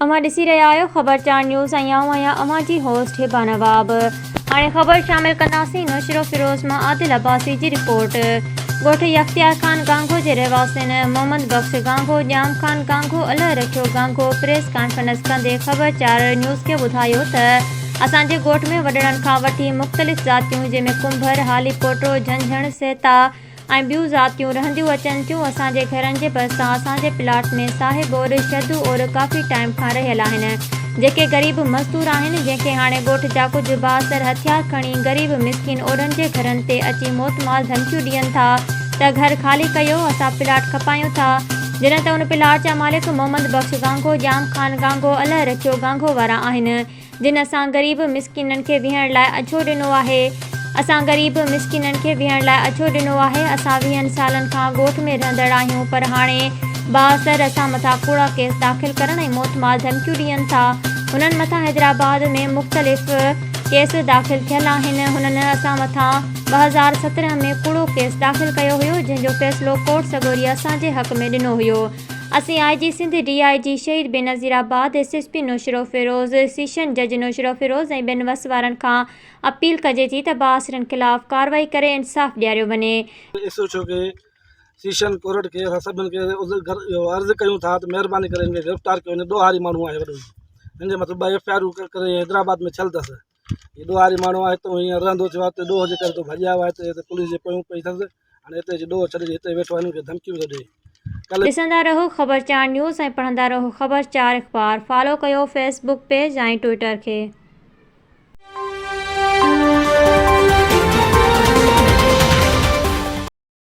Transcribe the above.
اوهان ڏسي رهيا آهيو خبر چار نيوز ۽ آئون آهيان اوهان جي هوسٽ هبه نواب. هاڻي خبر شامل ڪنداسين نوشهروفيروز مان عادل عباسي جي رپورٽ. ڳوٺ يختيار خان گانگهو جي رهواسين محمد بخش گانگهو، ڄام خان گانگهو، الهه رکيو گانگهو پريس ڪانفرنس ڪندي خبر چار نيوز کي ٻڌايو ته اسان جي ڳوٺ ۾ وڏڙن کان وٺي مختلف ذاتيون جنهن ۾ ڪنڀر، هالي پوٽو، جهنجهڻ، سهتا، ۽ ٻيون ذاتيون رهنديون اچن ٿيون اسان جي گهرن جي ڀرسان اسان جي پلاٽ ۾ صاحب اور شدو اور ڪافي ٽائيم کان رهيل آهن جيڪي غريب مزدور آهن جنهن کي هاڻي ڳوٺ جا ڪجهه بااثر هٿيار کڻي غريب مسڪين اوڏن جي گهرن تي اچي موتمار ڌمڪيون ڏين ٿا ته گهر خالي ڪيو اسان پلاٽ کپايون ٿا جڏهن ته ان پلاٽ جا مالڪ محمد بخش گانگهو ڄام خان گانگهو الهه رکيو گانگهو وارا آهن جن اسان غريب مسڪينن کي ويهڻ لاء اجهو ڏنو آهي. اسان غريب مسڪينن کي ويهڻ لاء اجهو ڏنو آهي. اسان ويهن سالن کان ڳوٺ ۾ رهندڙ آهيون پر هاڻي بااثر اسان مٿان ڪوڙا ڪيس داخل ڪرڻ ۽ موتمار ڌمڪيون ڏين ٿا. هنن مٿان حيدرآباد ۾ مختلف ڪيس داخل ٿيل آهن. هنن اسان مٿان 2017 ۾ ڪوڙو ڪيس داخل ڪيو هيو جنهن جو فيصلو ڪورٽ سڳوري اسان جي حق ۾ ڏنو هيو. اسين آء جي سنڌ، ڊي I جي شهيد Benazirabad, S S P Naushahro Feroze, session جج نوشهروفيروز ۽ ٻين وس وارن کان اپيل ڪجي ٿي ته بااثرن خلاف ڪارروائي ڪري انصاف ڏياريو وڃي. ايس ايڇ او کي سيشن ڪورٽ کي اسان سڀن کي اهو عرض ڪيون ٿا ته مهرباني ڪري هن کي گرفتار ڪيو وڃي ڏوهاري ماڻهو آهي وڏو هن جي مٿان ٻه ايف I آرون ڪري حيدرآباد ۾ ٿيل اٿس هي ڏوهاري ماڻهو آهي هتو هينئر رهندو ٿيو آهي هتي ڏوهه جي ڪري ٿو ڀڄي آيو آهي هتي پوليس جي پويون پئي اٿس هاڻي هتي اچي ڏوهه ڇڏي هتي ويٺو آهي هن کي ڌمڪيون به ٿو ڏئي ڪلهه ڏسندا رهو خبر چار نيوز ۽ پڙهندا رهو خبر چار اخبار فالو ڪيو فيس بڪ پيج ۽ ٽوئيٽر کي.